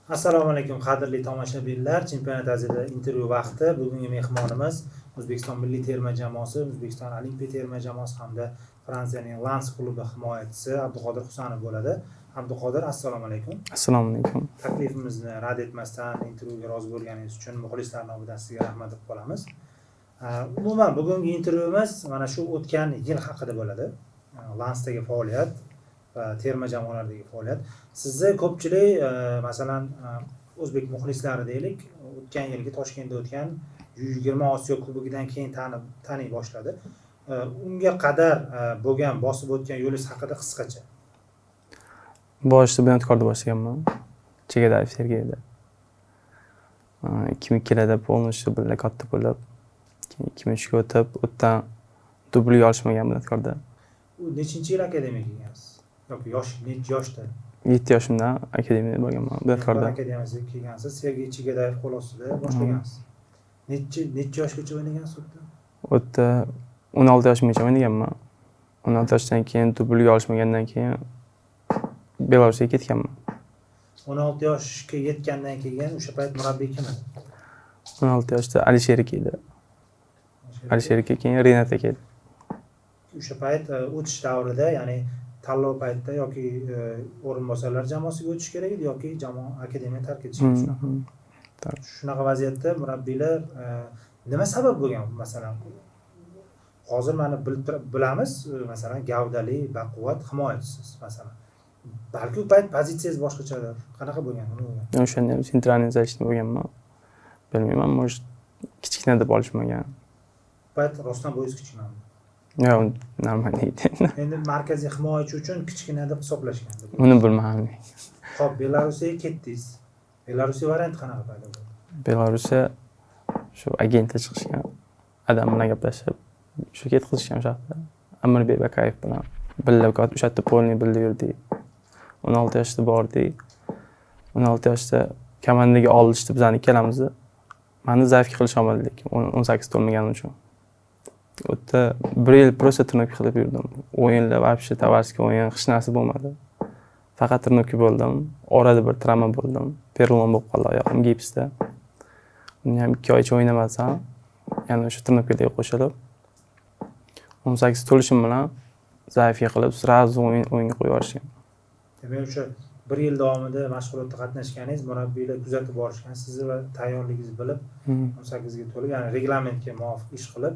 Assalomu alaykum, qadrli tomoshabinlar. Chempionat Aziyada intervyu vaqti. Bugungi mehmonimiz O'zbekiston milliy terma jamoasi, O'zbekiston olimpiya terma jamoasi hamda Fransiyaning Lans klubi himoyachisi Abduqodir Husanov bo'ladi. Abduqodir, assalomu alaykum. Assalomu alaykum. Taklifimizni rad etmasdan intervyuga rozi bo'lganingiz uchun muxlislar nomidan sizga rahmat deb qolamiz. Umuman, bugungi intervyumiz mana shu o'tgan yil haqida bo'ladi. Lansdagi faoliyat va terma jamoalardagi faoliyat. Sizni ko'pchilik, masalan, o'zbek muxlislari deylik, o'tgan yilgi Toshkentda o'tgan U20 Osiyo Kubogidan keyin taniy boshladi. Unga qadar bo'lgan, bosib o'tgan yo'lingiz haqida qisqacha. Boshida Bunyodkorda boshlaganman. Chigadayev Sergeyda. 2002larda полностью birga katta bo'lib, keyin 2003ga o'tib, u yerdan dublga olishmagan Bunyodkorda. U nechinchi yil akademiyaga kelgansiz? Yoki yosh, necha yoshda? 7 yoshimdan akademiyaga borganman Bunyodkorda. Akademiyasiga kelgansiz, Sergey Chigadayev qo'l ostida boshlagansiz. Necha yoshgacha o'ynagansiz u yerda? U yerda 16 yoshimgacha o'ynaganman. 16 yoshdan keyin dublga olishmagandan keyin Belarusga ketganman. 16 yoshga yetgandan keyin o'sha payt murabbiy kim edi? 16 yoshda Alisher aka edi. Alisher aka, keyin Renat aka edi. O'sha payt o'tish davrida, ya'ni tanlov paytida yoki o'rinbosarlar jamoasiga o'tish kerak edi yoki jamoa, akademiya tark etish kerak. Shunaqa. Shunaqa vaziyatda murabbiylar nima sabab bo'lgan, masalan, hozir mana bilib bilamiz, masalan, gavdali, baquvvat himoyachisiz, masalan. Balki u payt pozitsiyangiz boshqachadir. Qanaqa bo'lgan? Nima bo'lgan? O'shanda ham центральный защитник bo'lganman. Bilmayman, может, kichkina deb olishmagan. U payt rostdan bo'yingiz kichkinami? Yo'q, нормальный edi. Endi markaziy himoyachi uchun kichkina deb hisoblashgan. Uni bilmadim. Ho'p, Belarusga ketdingiz. Belarusga variant qanaqa paydo bo'ldi? Belarusga shu agentlar chiqishgan. Adam bilan gaplashib, shu ketkazishgan o'sha yoqda. Amirbek Bakayev bilan birga o'sha yerda полный birga yurdik. 16 yoshda bordik. 16 yoshda komandaga olishdi bizani ikkalamizni. Mani заявка qilisha olmadi lekin 18 to'lmaganim uchun. U yerda bir yil просто тренировка qilib yurdim. O'yinlar вообще, товарищеский o'yin, hech narsa bo'lmadi. Faqat тренировка bo'ldim. Orada bir travma bo'ldim. Перелом bo'lib qoldi oyog'im gipsda. Uni ham 2 oycha o'ynamasam, yana o'sha тренировка larga qo'shilib, 18 to'lishim bilan заявка qilib, сразу o'yinga qo'yib yuborishgan. Demak, o'sha bir yil davomida mashg'ulotda qatnashganingiz, murabbiylar kuzatib borishgan sizni va tayyorligingizni bilib, 18 ga to'lib, ya'ni reglamentga muvofiq ish qilib,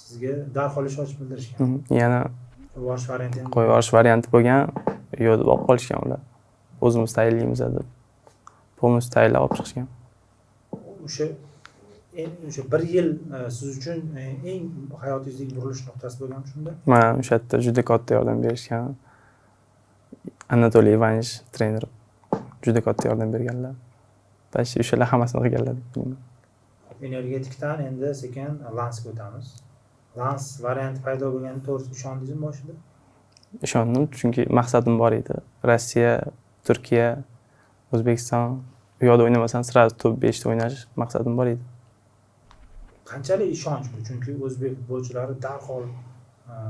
sizga darhol ishonch bildirishgan. Yana Qo'yib yuborish varianti ham qo'yib yuborish varianti bo'lgan, yo'q deb olib qolishgan ular. O'zimiz tayyorlaymiz deb. Полностью tayyorlab olib chiqishgan. O'sha bir yil siz uchun eng hayotingizdagi burilish nuqtasi bo'lganmi shunda? Man o'sha yerda juda katta yordam berishgan. Anatoliy Ivanovich trener juda katta yordam berganlar. Почти o'shalar hammasini qilganlar deb bilmayman. Energetikdan endi sekin Lansga o'tamiz. Lans varianti paydo bo'lganda, to'g'risi, ishondingizmi boshida? Ishondim, chunki maqsadim bor edi. Rossiya, Turkiya, O'zbekiston, u yoqda o'ynamasam, сразу top 5 ta o'ynash maqsadim bor edi. Qanchalik ishonch bu? Chunki o'zbek futbolchilari darhol,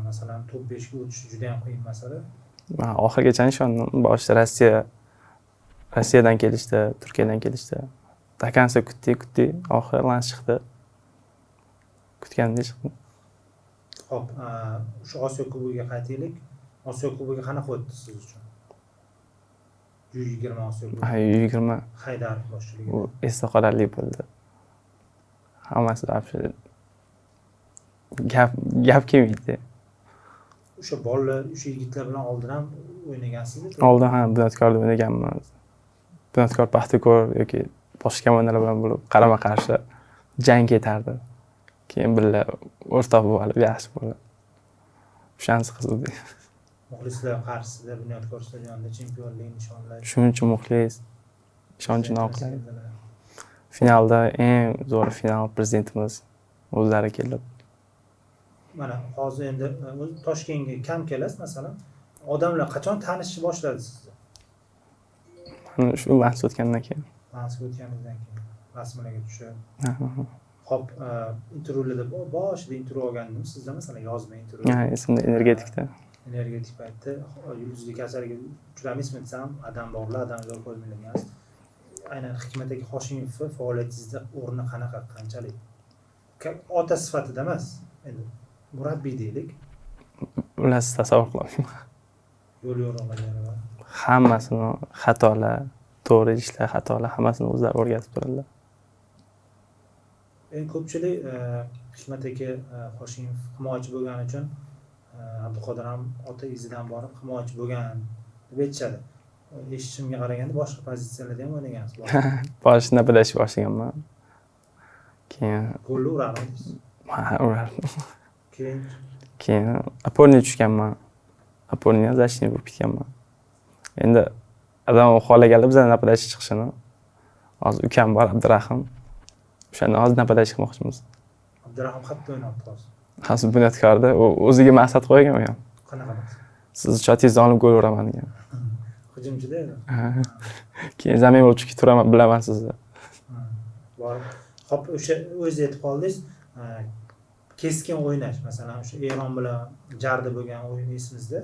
masalan, top 5 ga o'tishi juda ham qiyin masala. Man oxirigacha ishondim. Boshida Rossiyadan kelishdi, Turkiyadan kelishdi. До конца kutdik, kutdik. Oxiri Lans chiqdi. Kutgandek chiqdi. Ho'p, o'sha Osiyo Kubogiga qaytaylik. Osiyo Kubogi qanaqa o'tdi siz uchun? U20 Osiyo Kubogi. Ha, U20. Haydarov boshchiligida. U esda qolarli bo'ldi. Hammasi вообще gap kelmaydi. O'sha bolalar, o'sha yigitlar bilan oldin ham o'ynagansizmi? Oldin ham Bunyodkorda o'ynaganmiz. Bunyodkor, Paxtakor yoki boshqa komandalar bilan bo'lib qarama qarshi jang ketardi. Keyin birga o'rtoq bo'lib olib, yaxshi bo'ldi. O'shanisi qiziqdi. Muxlislar qarshisida Bunyodkor stadionida chempionlik nishonlash. Shuncha muxlis ishonchini oqladi. Finalda, eng zo'r final, prezidentimiz o'zlari kelib. Mana hozir endi o'zi Toshkentga kam kelasiz, masalan. Odamlar qachon tanishni boshladi sizni? Mana shu Lans o'tgandan keyin. Lansga o'tganingizdan keyin rasmlarga tushib. Ha. Hop, intervyularda, boshida intervyu olgandim sizda, masalan, yozma intervyu. Ha, esimda, Energetikda. Energetik paytda yulduzli kasalga uchramaysizmi desam, adam borlar, adam zo'r ko'rmaydigansiz. Aynan Hikmat aka Hoshimovni faoliyatingizda o'rni qanaqa, qanchalik? Ota sifatida emas, endi murabbiy deylik. Ularsiz tasavvur qilolmayman. Yo'l yo'riqlari bor. Hammasini, xatolar, to'g'ri ishlar, xatolar, hammasini o'zlari o'rgatib turadilar. Eng ko'pchilik Hikmat aka Hoshimov himoyachi bo'lgani uchun Abduqodir ham ota izidan borib himoyachi bo'lgan deb aytishadi. Eshitishimga qaraganda boshqa pozitsiyalarda ham o'ynagansiz. Boshida нападающий boshlaganman. Keyin Golni urardingiz. Ha, urardim. Keyin Keyin опорный tushganman. Опорный, защитник bo'lib ketganman. Endi adam xohlaganlar bizani нападающий chiqishini. Hozir ukam bor, Abdurahim. O'shani hozir нападающий qilmoqchimiz. Abdurahim qayerda o'ynayapti hozir? Hozir Bunyodkorda u o'ziga maqsad qo'ygan u ham. Qanaqa maqsad? Sizni chotingizdan olib gol uraman degan. Hujumchida edi. Keyin замен bo'lib chiqib turaman, bilaman sizni. Borib, hop, o'sha o'zi aytib qoldingiz, keskin o'ynash, masalan, o'sha Eron bilan Jarda bo'lgan o'yin esimizda.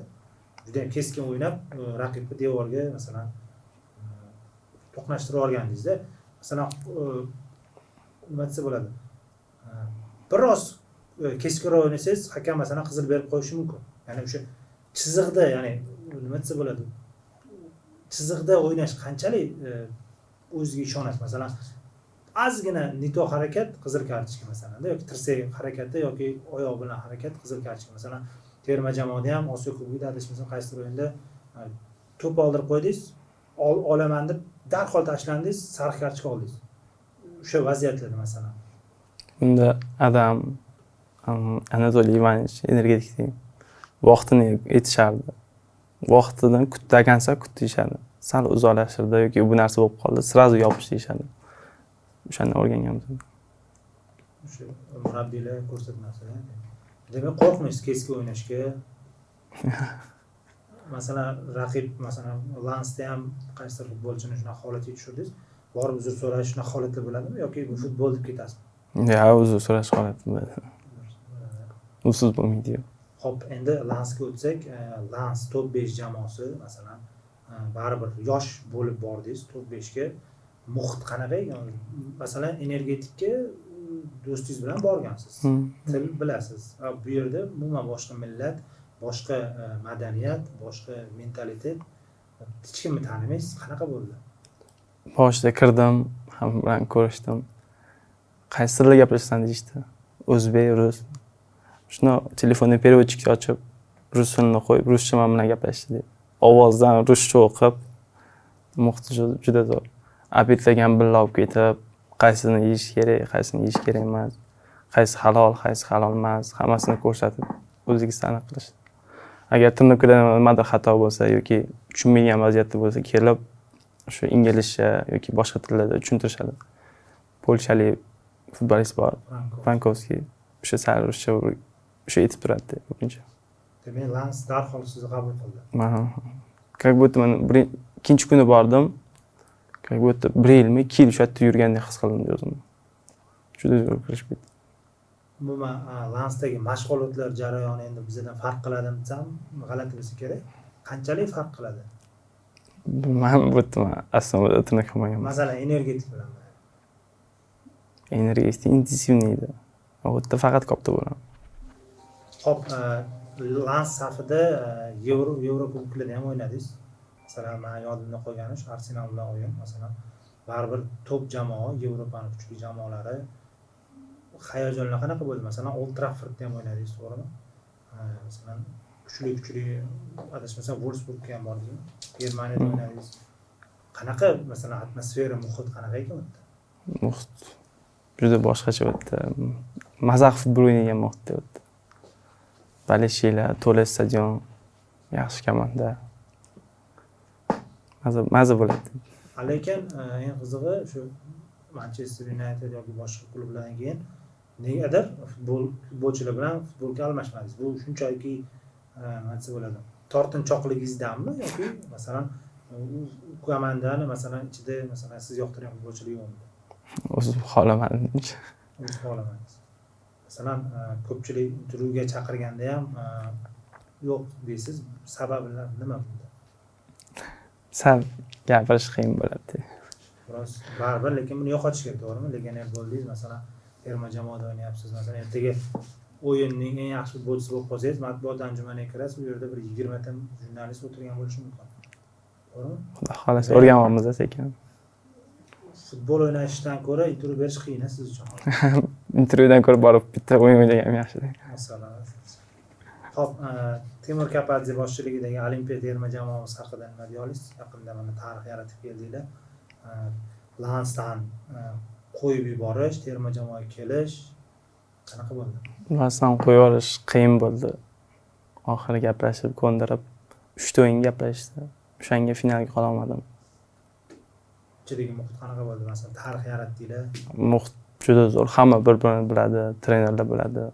Juda ham keskin o'ynab, raqibni devorga, masalan, to'qnashtirib yuborgandingizda. Masalan, nima desa bo'ladi? Biroz keskinroq o'ynasangiz, hakam, masalan, qizil berib qo'yishi mumkin. Ya'ni o'sha chiziqda, ya'ni nima desa bo'ladi? Chiziqda o'ynash qanchalik o'ziga ishonasiz? Masalan, ozgina не то harakat qizil kartochka, masalan, yoki tirsak harakati yoki oyoq bilan harakat qizil kartochka. Masalan, terma jamoada ham Osiyo Kubogida, adashmasam, qaysidir o'yinda to'p oldirib qo'ydingiz, olaman deb darhol tashlandingiz, sariq kartochka oldingiz. O'sha vaziyatlarda, masalan. Bunda adam Anatoliy Ivanovich Energetik vaqtini aytishardi. Vaqtidan kutdi, до конца kut deyishadi. Sal uzoqlashtirdi yoki bu narsa bo'lib qoldi, сразу yopish deyishadi. O'shandan o'rganganmiz. O'sha murabbiylar ko'rsatmasi. Demak, qo'rqmaysiz keskin o'ynashga. Masalan, raqib, masalan, Lansda ham qaysidir futbolchini shunaqa holatga tushirdingiz, borib uzr so'rash, shunaqa holatlar bo'ladimi yoki bu futbol deb ketasizmi? Ya, uzr so'rash holati bo'ladi. Usiz bo'lmaydi. Ho'p, endi Lansga o'tsak, Lans top 5 jamoasi, masalan, baribir yosh bo'lib bordingiz top 5ga. Muhit qanaqa ekan? Masalan, Energetikka do'stingiz bilan borgansiz. Til bilasiz. Bu yerda umuman boshqa millat, boshqa madaniyat, boshqa mentalitet. Hech kimni tanimaysiz. Qanaqa bo'ldi? Boshida kirdim, hamma bilan ko'rishdim. Qaysi tilda gaplashasan deyishdi. O'zbek, rus. Shuni telefonni переводчик ochib, rus tilini qo'yib, ruscha man bilan gaplashdi deb. Ovozdan ruscha o'qib, muhit juda zo'r. Обед larga ham birga olib ketib, qaysini yeyish kerak, qaysini yeyish kerak emas, qaysi halol, qaysi halol emas, hammasini ko'rsatib, o'zingiz aniq qilish. Agar тренировка da nimadir xato bo'lsa yoki tushunmaydigan vaziyatda bo'lsa, kelib shu inglizcha yoki boshqa tillarda tushuntirishadi. Polshalik futbolist bor, Franko. Frankovskiy, o'sha sal ruscha o'sha aytib turadi ko'pincha. Demak, Lans darhol sizni qabul qildi. Как будто man ikkinchi kuni bordim, как будто bir yilmi, 2 yil o'sha yerda yurgandek his qildim o'zimni. Juda zo'r kirishib ketdi. Umuman, Lansdagi mashg'ulotlar jarayoni endi bizdan farq qiladimi desam, g'alati bo'lsa kerak. Qanchalik farq qiladi? Man bu yerda man aslida тренировка qilmaganman. Masalan, Energetik bilan. Energetik интенсивный edi. U yerda faqat kopta bo'laman. Ho'p, Lans safida Yevro kuboklarida ham o'ynadingiz. Masalan, man yodimda qolgani shu Arsenal bilan o'yin, masalan, baribir top jamoa, Yevropani kuchli jamoalari. Hayajonlar qanaqa bo'ldi? Masalan, Old Traffordda ham o'ynadingiz, to'g'rimi? Masalan, kuchli kuchli, adashmasam, Wolfsburgga ham bordingizmi? Germaniyada o'ynadingiz. Qanaqa, masalan, atmosfera, muhit qanaqa ekan u yerda? Muhit juda boshqacha u yerda. Maza qilib futbol o'ynagan muhitda u yerda. Болельщик lar, to'la stadion, yaxshi komanda. Maza, maza bo'ladi. Lekin eng qizig'i, shu Manchester United yoki boshqa klublardan keyin negadir futbolchilar bilan futbolga almashmadingiz. Bu shunchaki, nima desa bo'ladi, tortinchoqligingizdanmi yoki, masalan, u komandani, masalan, ichida, masalan, siz yoqtirgan futbolchilar yo'qmi? O'zim xohlamadim. O'zingiz xohlamadingiz. Masalan, ko'pchilik intervyuga chaqirganda ham yo'q deysiz. Sababi nima bunda? Sal gapirish qiyin bo'ladi. Biroz baribir, lekin buni yo'qotish kerak, to'g'rimi? Legioner bo'ldingiz, masalan, terma jamoada o'ynayapsiz, masalan, ertaga o'yinning eng yaxshi futbolchisi bo'lib qolsangiz, matbuot anjumaniga kirasiz, u yerda bir 20 ta jurnalist o'tirgan bo'lishi mumkin, to'g'rimi? Xudo xohlasa, o'rganyapmiz sekin. Futbol o'ynashdan ko'ra intervyu berish qiyin a siz uchun hozir? Intervyudan ko'ra borib bitta o'yin o'ynaganim yaxshi. Masalan. Ho'p, Temur Kapadze boshchiligidagi olimpiya terma jamoamiz haqida nima deya olasiz? Yaqinda mana tarix yaratib keldinglar. Lansdan qo'yib yuborish, terma jamoaga kelish qanaqa bo'ldi? Lansdan qo'yib yuborish qiyin bo'ldi. Oxiri gaplashib, ko'ndirib, uchta o'yin gaplashdi. O'shanga finalga qololmadim. Ichidagi muhit qanaqa bo'ldi? Masalan, tarix yaratdinglar. Muhit juda zo'r, hamma bir birini biladi, trenerlar biladi,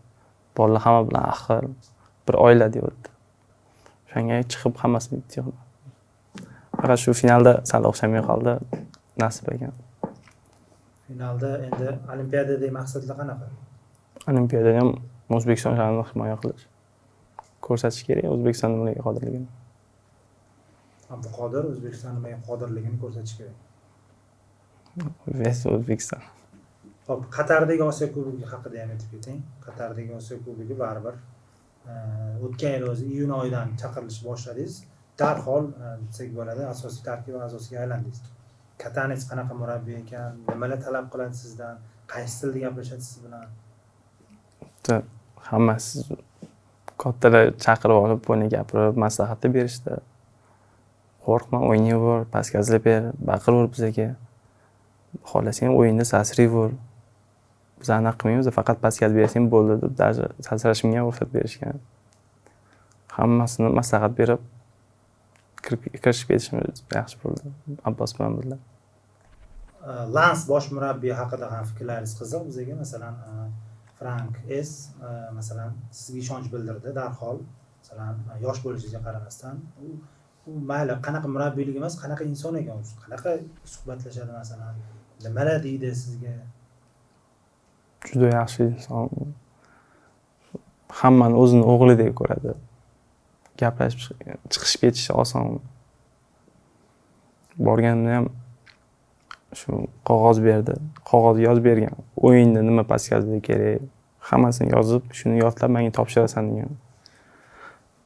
bolalar hamma bilan ahil, bir oila deyapti. O'shanga chiqib hammasi bitta. Faqat shu finalda sal o'xshamay qoldi, nasib ekan. Finalda. Endi olimpiadadagi maqsadlar qanaqa? Olimpiadada ham O'zbekiston sha'nini himoya qilish, ko'rsatish kerak O'zbekiston nimaga qodirligini. Abduqodir O'zbekiston nimaga qodirligini ko'rsatish kerak. Весь O'zbekiston. Ho'p, Qatardagi Osiyo Kubogi haqida ham aytib keting. Qatardagi Osiyo Kubogi baribir o'tgan yil o'zi iyun oyidan chaqirilishni boshladingiz, darhol desak bo'ladi, asosiy tarkib a'zosiga aylandingiz. Katanets qanaqa murabbiy ekan, nimalar talab qiladi sizdan, qaysi tilda gaplashadi siz bilan? Bitta hammasi kattalar chaqirib olib, buni gapirib, maslahatlar berishdi. Qo'rqma, o'ynayver, подсказ lar ber, baqiraver bizaga, xohlasang o'yinda sasrayver, biz anaqa qilmaymiz, faqat подсказ bersang bo'ldi, deb даже sasrashimga ham ruxsat berishgan. Hammasini maslahat berib, kirishib ketishimiz yaxshi bo'ldi Abbos bilan birga. Lans bosh murabbiyi haqida ham fikrlaringiz qiziq bizga. Masalan, Frank S masalan, sizga ishonch bildirdi darhol, masalan, yosh bo'lishingizga qaramasdan. U mayli, qanaqa murabbiylik emas, qanaqa inson ekan u, qanaqa suhbatlashadi, masalan, nimalar deydi sizga? Juda yaxshi inson, hammani o'zini o'g'lidek ko'radi, gaplashib chiqishib ketishi oson. Borganimda ham shu qog'oz berdi, qog'oz yozib bergan, o'yinda nima подсказ kerak, hammasini yozib, shuni yodlab menga topshirasan degan.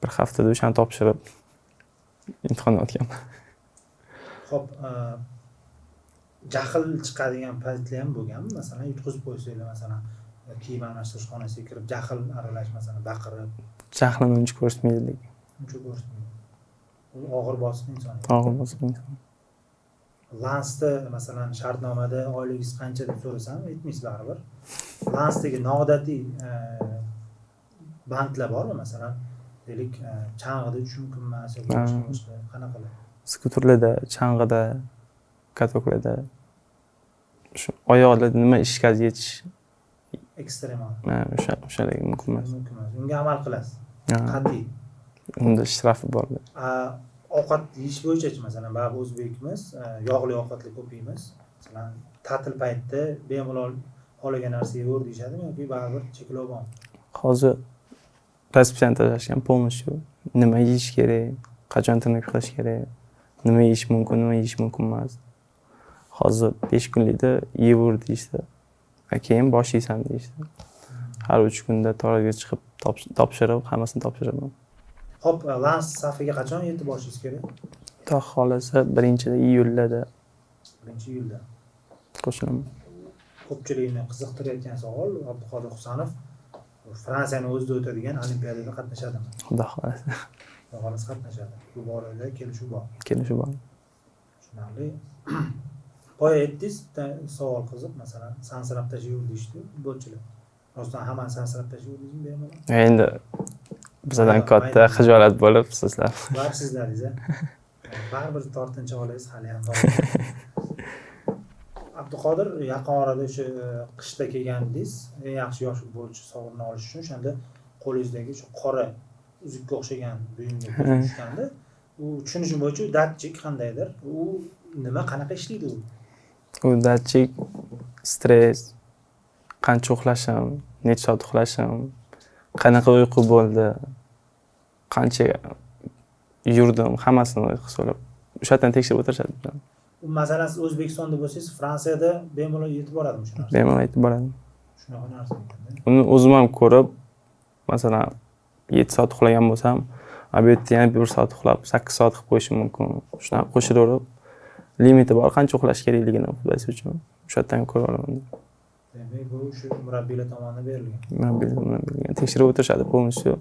Bir haftada o'shani topshirib, imtihondan o'tganman. Ho'p, jahl chiqadigan paytlar ham bo'lganmi? Masalan, yutqizib qo'ysanglar, masalan, kiyim almashtirish xonasiga kirib, jahl aralash, masalan, baqirib. Jahlini uncha ko'rsatmaydi lekin. Uncha ko'rsatmaydi, u og'ir bosiq inson ekan. Og'ir bosiq inson. Lansda, masalan, shartnomada oyligingiz qancha deb so'rasam, aytmaysiz baribir. Lansdagi noodatiy bandlar bormi? Masalan, deylik, chang'ida uchish mumkin emas yoki boshqa boshqa qanaqalar? Skuterlarda, chang'ida, katoklarda, shu oyoqda nima ishkaz yetish. Ekstremal. Ha, o'shalarga mumkin emas. Mumkin emas, unga amal qilasiz Ha, qat'iy. Unda shtrafi bor. A, ovqat yeyish bo'yichachi? Masalan, baribir o'zbekmiz, yog'li ovqatlar ko'p yeymiz. Masalan, ta'til paytida bemalol xohlagan narsa yeyaver deyishadimi yoki baribir cheklov bormi? Hozir расписание tashlashgan полностью, nima yeyish kerak, qachon тренировка qilish kerak, nima yeyish mumkin, nima yeyish mumkin emas. Hozir 5 kunlikda yeyaver deyishdi, a keyin boshlaysan deyishdi. Har 3 kunda to'g'riga chiqib, topshirib, hammasini topshiraman. Ho'p, Lans safiga qachon yetib borishingiz kerak? Xudo xohlasa, 1-iyulda. 1-iyulda. Qo'shilaman. Ko'pchilikni qiziqtirayotgan savol: Abduqodir Husanov Fransiyani o'zida o'tadigan olimpiadada qatnashadimi? Xudo xohlasa. Xudo xohlasa, qatnashadi. Bu borada kelishuv bor. Kelishuv bor. Tushunarli. Boya aytdingiz, bitta savol qiziq, masalan, sansirab tashlayver deyishdi futbolchilar. Rostdan hammani sansirab tashlayverdingizmi bemalol? Endi bizdan katta xijolat bo'lib sizlar. Baribir sizlaringiz a, baribir tortincha olangiz hali ham bor. Abduqodir, yaqin orada o'sha qishda kelgandingiz, eng yaxshi yosh futbolchi sovrinini olish uchun. O'shanda qo'lingizdagi shu qora uzukka o'xshagan buyumga ko'zim tushgandi. U, tushunishim bo'yicha, datchik qandaydir. U nima, qanaqa ishlaydi u? U datchik stress, qancha uxlashim, necha soat uxlashim, qanaqa uyqu bo'ldi, qancha yurdim, hammasini hisoblab o'sha yerdan tekshirib o'tirishadi bizani. U masalan, siz O'zbekistonda bo'lsangiz, Fransiyada bemalol yetib boradimi shu narsa? Bemalol yetib boradi. Shunaqa narsa ekanda. Uni o'zim ham ko'rib, masalan, 7 soat uxlagan bo'lsam, обед da yana 1 soat uxlab, 8 soat qilib qo'yishim mumkin. Shunaqa qo'shilaverib, limiti bor, qancha uxlash kerakligini futbolchi uchun. O'sha yerdan ko'ra olaman. Demak, bu shu murabbiylar tomonidan berilgan. Murabbiylar tekshirib o'tirishadi полностью.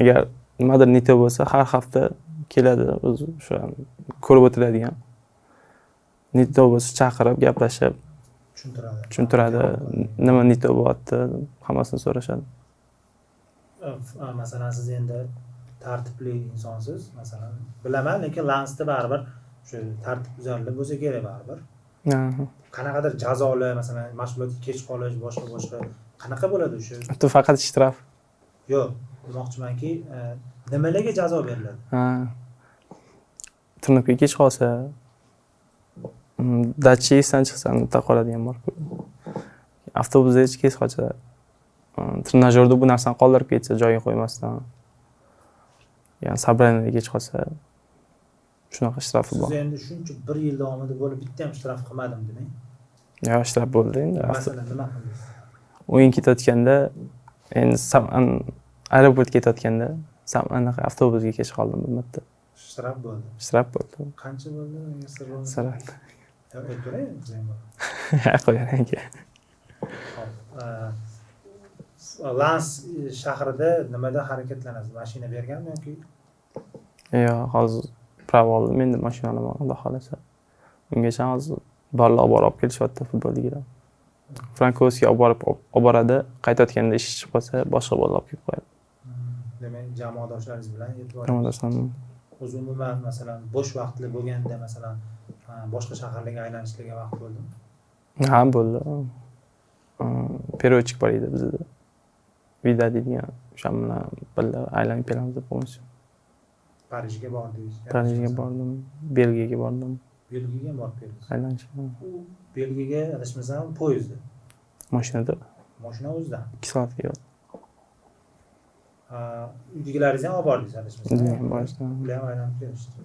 Agar nimadir не то bo'lsa, har hafta keladi, o'zi o'sha ko'rib o'tiradigan. Не то bo'lsa, chaqirib, gaplashib, tushuntiradi. Tushuntiradi, nima не то bo'lyapti, hammasini so'rashadi. Masalan, siz endi tartibli insonsiz, masalan, bilaman, lekin Lansda baribir shu tartib buzarlik bo'lsa kerak baribir. Qanaqadir jazolar, masalan, mashg'ulotga kech qolish, boshqa boshqa qanaqa bo'ladi o'sha? Это faqat штраф. Yo'q, demoqchimanki, nimalarga jazo beriladi? Ha. Тренировка ga kech qolsa, датчик esdan chiqsa, bitta qoladigan bor. Avtobusda hech kech qolsa, trenajyorda bu narsani qoldirib ketsa, joyiga qo'ymasdan. Ya'ni собрание da kech qolsa, shunaqa штраф i bor. Siz endi shuncha bir yil davomida bo'lib bitta ham штраф qilmadim demang. Yo, штраф bo'ldi endi. Masalan, nima qildingiz? O'yin ketayotganda, endi aeroportga ketayotganda anaqa avtobusga kech qoldim bir marta. Штраф bo'ldi. Штраф bo'ldi. Qancha bo'ldi? Agar sir bo'lmasa. Sira. Yo'q, aytib beray, ham bor. Qo'yavering aka. Hop, Lans shahrida nimada harakatlanasiz? Mashina berganmi yoki? Yo'q, hozir права oldim, endi mashina olaman, xudo xohlasa. Ungacha hozir bolalar olib borib olib kelishyapti futbol ligadan. Frankovskiy olib borib olib boradi, qaytayotganda ishi chiqib qolsa, boshqa bolalar olib kelib qo'yadi. Demak, jamoadoshlaringiz bilan yetib borasiz. Jamoadoshlarim. O'zi umuman, masalan, bo'sh vaqtli bo'lganda, masalan, boshqa shaharlarga aylanishlarga vaqt bo'ldimi? Ha, bo'ldi. Переводчик bor edi bizda. Vida deydigan, o'sha bilan birga aylanib kelamiz полностью. Parijga bordingiz. Parijga bordim, Belgiyaga bordim. Belgiyaga ham borib keldingiz. Aylanishga. U Belgiyaga, adashmasam, poyezdda. Mashinada. Mashina o'zidan. 2 soatga yo'l. Ha, uydagilaringizni ham olib bordingiz, adashmasam. Uyga ham borishdi. Ular ham aylanib kelishdi.